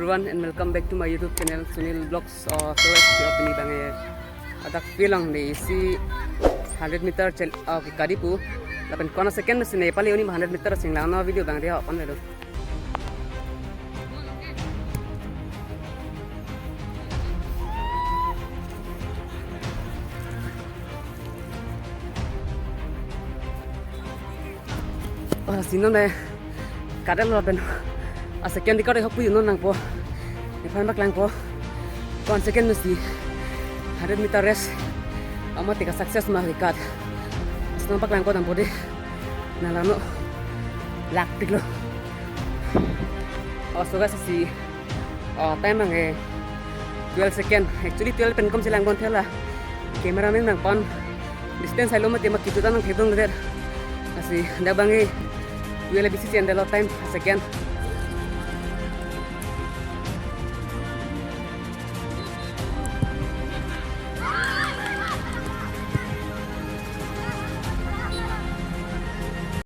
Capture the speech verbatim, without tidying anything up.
Everyone and welcome back to my YouTube channel Sunil Vlogs. Uh, so guys, si pini abang ke adak field along dei, si hundred meter chal, uh, ke kadi pu. Lapen ko-an second si ne pale uni hundred meter sing lang no video abang dei ho pan lo. Oh, si non ne kadal lo pen. A second record hok pu non nangpo. Nephan paklangpo. Ko-an second mesti hundred meter race. Amat tika success ma record. Sino paklangpo dampo dei. Nang langno. Lak tik lo. Oh, so guys, si, oh, time abang ke twelve second. Actually twelve pen kom si lang bon thela. Cameraman nangpon distance helo mati ma kitu ta nangthedung der. Lasi dak abang ke twelve bisi si endelo time second.